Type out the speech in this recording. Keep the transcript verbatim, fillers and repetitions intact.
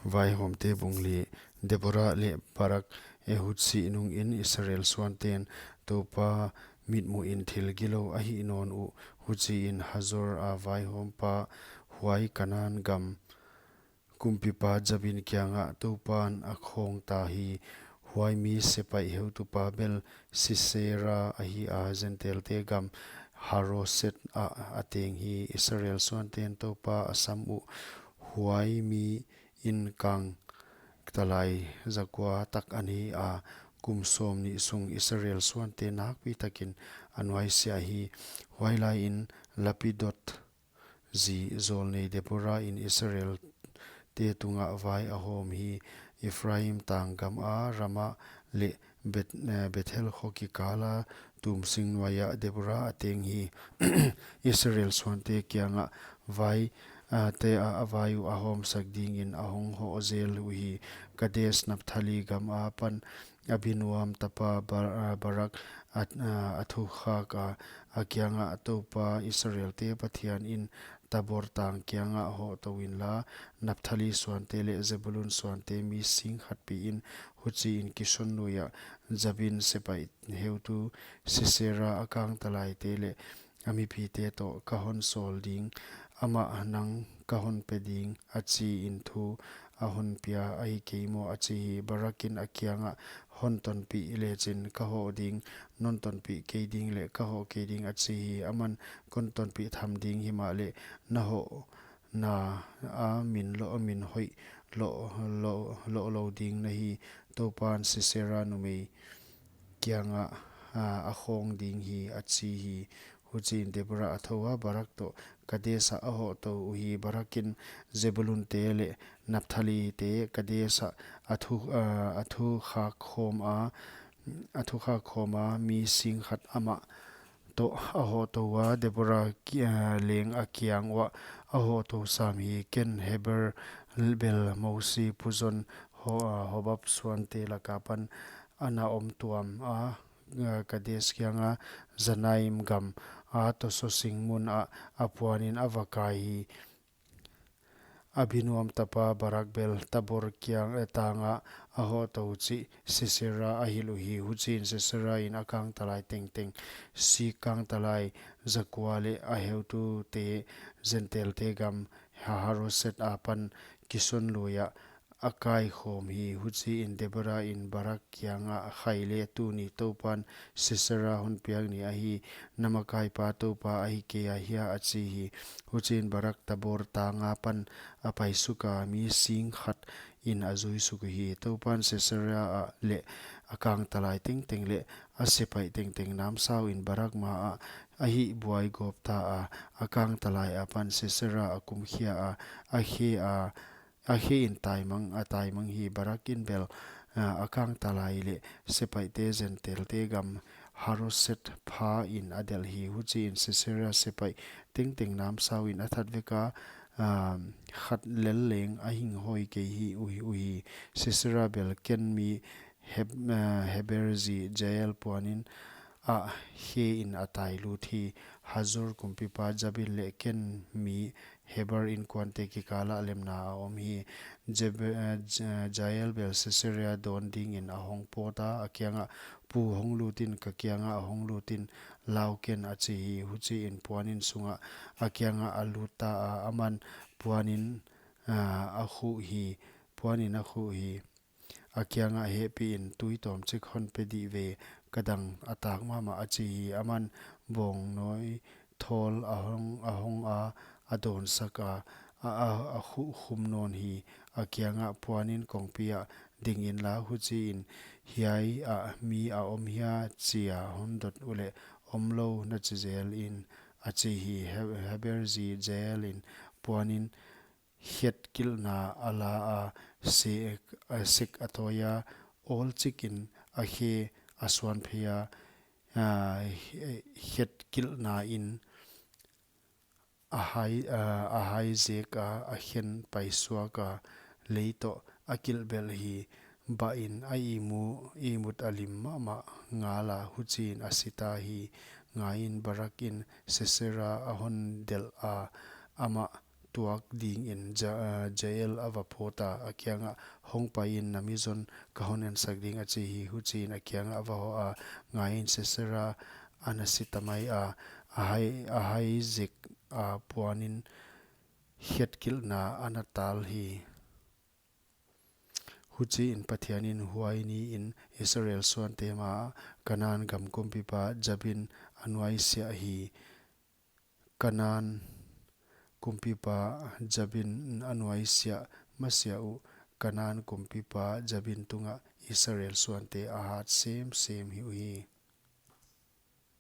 Vaihawmte bung li. Deborah leh Barak a huchih nungin Israel suanten Toupa mitmuhin thil gilou a hih nawn uh. Huchiin Hazor a vaihawmpa, huai Kanan gam kumpipa Jabin kiangah Toupan a khawng ta hi. Huai mi sepaih heutupa bel Sisera ahi a, Gentilete gam Haroset ah a teng hi. Israel suanten Toupa a sam uh, huai mi in kang talai zakua tak a nei a, kum sawmnih sung Israel suante nakpi takin a nuaisiah hi. Huailaiin Lapidot zi zawlnei Deborah in Israelte tungah vai a hawm hi. Ephraim tang gama Ramah leh Beth-, eh, Bethel kho kikala tumsing nuaiah Deborah a teng hi. Israel suante kiangah vai, ah, te ah a vai uh a hawmsak dingin a hong hoh zel uhi. Kades Naphtali gam apan Abinoam tapa Bar-, ah, Barak a, ah, a thukhak a, a kiangah Toupa Israelte Pathian in Tabor tang kiangah hohtou inla, Naphtali suante leh Zebulun suante mi sing khat piin, huchiin Kison lui ah Jabin sepaih heutu Sisera a kangtalaite leh a mipite toh ka hon sawl ding, amah nang ka hon pe ding, a chiin thu a hon pia ahi kei maw, a chi hi. Barak in a kiangah, hon tonpih lechin ka hoh ding, non tonpih kei ding leh ka hoh kei ding, a chi hi. Aman, kon tonpih tham ding himahleh na hohna a min lo, min hoih lo, lo, lo, lo ding na hi. Toupan Sisera numei kiangah, ah, a khawng ding hi, a chi hi. Huchiin Deborah a thou a, Barak toh Kades ah a hohtou uhi. Barak in Zebulunte leh Naphthalite Kades ah a thu, ah, a thukhak khawm a, a thukhak khawm a, mi sing khat amah toh a hohtou a. Deborah ki-, ah, leng a kiang uah a hohtou sam hi. Ken Heber bel Mosi puzon Ho-, ah, Hobab suante laka pan ana om tuam a, ah, Kades kianga Zanaim gam a tosaw sing mun ah a puanin a va kai hi. Abinoam tapa Barak bel Tabor kiang, eh, tangah a hohtou chih Sisera a hilh uhi. Huchiin Sisera in a kangtalai tengteng, sik kangtalai zakua leh a heutute Gentilete gam Haroset apan Kison lui ah a kaikhawm hi. Huchiin Deborah in Barak kiangah, khaile tuni Toupan Sisera hon piak ni ahi, na makaipa Toupa ahi kei ahia, a chi hi. Huchiin Barak Tabor tanga pan a paisuk a, mi sing khat in a zui suk uhi. Toupan Sisera ah leh a kangtalai tengteng leh a sepaih tengteng namsauin Barak maah a hihbuai gawp ta a, a kangtalai apan Sisera a kumkhia a, a khe a, a khe in taimang, a taimang hi. Barak in bel, ah, a kangtalai leh sepaihte Gentilete gam Haroset pha in a delh hi. Huchiin Sisera sepaih tengteng namsauin a that vek a, ah, khat lel leng a hing hoi kei hi uhi, uhi. Sisera bel Ken mi Heb-, ah, Heber zi Jael puanin a khe in a tai lut hi. Hazor kumpipa Jabin leh Ken mi Heber inkuante kikalah lemna a om hi. Jebe-, eh, J-, Jael bel Sisera dawn dingin a hong pawt a, a kiangah, pu, hong lutin, ka kiangah hong lutin, lau ken, a chi hi. Huchiin puanin sungah a kiangah a lut ta a, aman puanin, ah, a khuh hi, puanin a khuh hi. A kiangah, hehpihin tui tawmchik hon pe dih ve, ka dang a tak mahmah, a chi hi. Aman bawngnawi thawl a hong, a hong a, a dawnsak a, a, a, a khuh khum nawn hi. A kiangah, puanin kongpi ah ding inla, huchiin, hiai ah mi a om hia, chia hon dot uleh, omlou, na chi zel in, a chi hi. He-, Heber zi Jael in puanin khet kilhna a la a, sek, a sek a tawi a, awlchikin a khe a suan phei a, a, khet kilhna in a hai, a, a hai zek a, a khen paisuak a, lei toh a kilhbelh hi. Bahin a ihmu, ihmut a lim mahmah ngal a, huchiin a si ta hi. Ngaiin, Barak in Sisera a hon delh a, amah tuak dingin Ja- Jael a va phawta, a kiangah, Hongpaiin, na mi zon ka hon ensak ding, a chi hi. Huchiin a kiangah a va hoha, ngaiin, Sisera a na si ta mai a, a hai- a hai zeka puanin khetkilhna a na tal hi. Huchiin Pathianin huai niin Israel suante maah Kanan gam kumpipa Jabin a nuaisiah hi. Kanan kumpipa Jabin a nuaisiah masiah uh, Kanan kumpipa Jabin tungah Israel suante a hat semsem hi uhi.